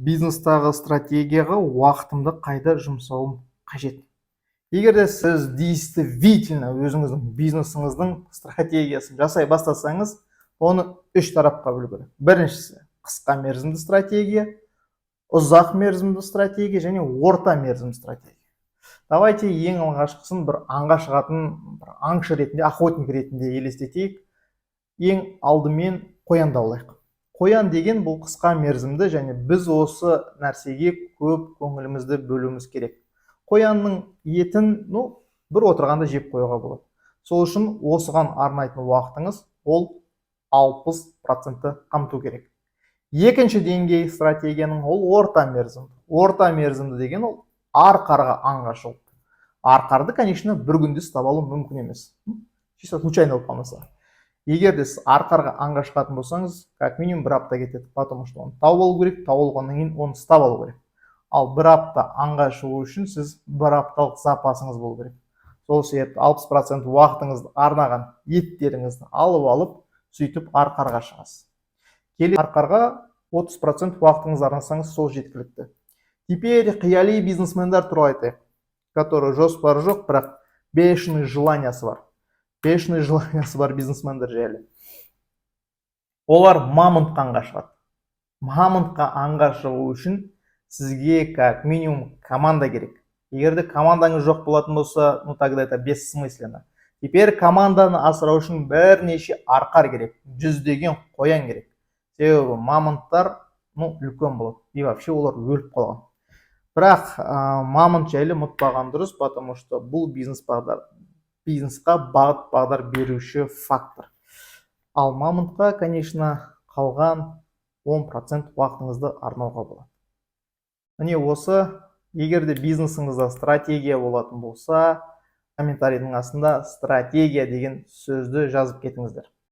Бизнестағы стратегияға уақытымды қайда жұмсауым қажет? Егер де сіз действительно өзіңіздің бизнесіңіздің стратегиясын жасай бастасаңыз, оны үш тарапқа бөлу керек. Біріншісі – қысқа мерзімді стратегия, ұзақ мерзімді стратегия және орта мерзімді стратегия. Давайте ең алғашқысын бір аңға шығатын бір аңшы ретінде, охотник ретінде елестетейік. Ең алдымен қоянды аулайық. Қоян деген бұл қысқа мерзімді, және біз осы нәрсеге көп көңілімізді бөлуіміз керек. Қоянның етін, ну, бір отырғанда жеп қоюға болады. Сол үшін осыған арнайтын уақытыңыз ол 60%-ті қамту керек. Екінші деңгей стратегияның ол орта мерзімді. Орта мерзімді деген ол арқарға аңға шығу. Арқарды, конечно, бір күнде ұстап алу мүмкін емес, чисто случайно болып қалмаса. Егер де сіз арқарға аңға шығатын болсаңыз, как минимум бір апта кетеді, потому что оны тауып алу керек, тауып алғаннан кейін оны ұстап алу керек. Ал бір апта аңға шығу үшін сіз бір апталық запасыңыз болу керек. Сол себепті 60% уақытыңызды арнаған еттеріңізді алып алып, сөйтіп арқарға шығасыз. Келе арқарға 30% уақытыңызды арнасаңыз, сол жеткілікті. Теперь қияли бизнесмендер туралы айтайық, который жоспары жоқ, бірақ бешеный желаниясы бар. Бешеный желаниясы бар бизнесмендер жайлы: олар мамонтқа аңға шығады. Мамонтқа аңға шығу үшін сізге как минимум команда керек. Егер де командаңыз жоқ болатын болса, ну, тогда это бессмысленно. Теперь команданы асырау үшін бірнеше арқар керек, жүздеген қоян керек, себебі мамонттар, ну, үлкен болады и вообще олар өліп қалған. Бірақ мамонт жайлы ұмытпаған дұрыс, потому что бұл бизнес бағдар, бизнесқа бағыт бағдар беруші фактор. Ал мамонтқа, конечно, қалған 10% уақытыңызды арнауға болады. Міне, осы. Егер де бизнесіңізде стратегия болатын болса, комментарийдің астында «стратегия» деген сөзді жазып кетіңіздер.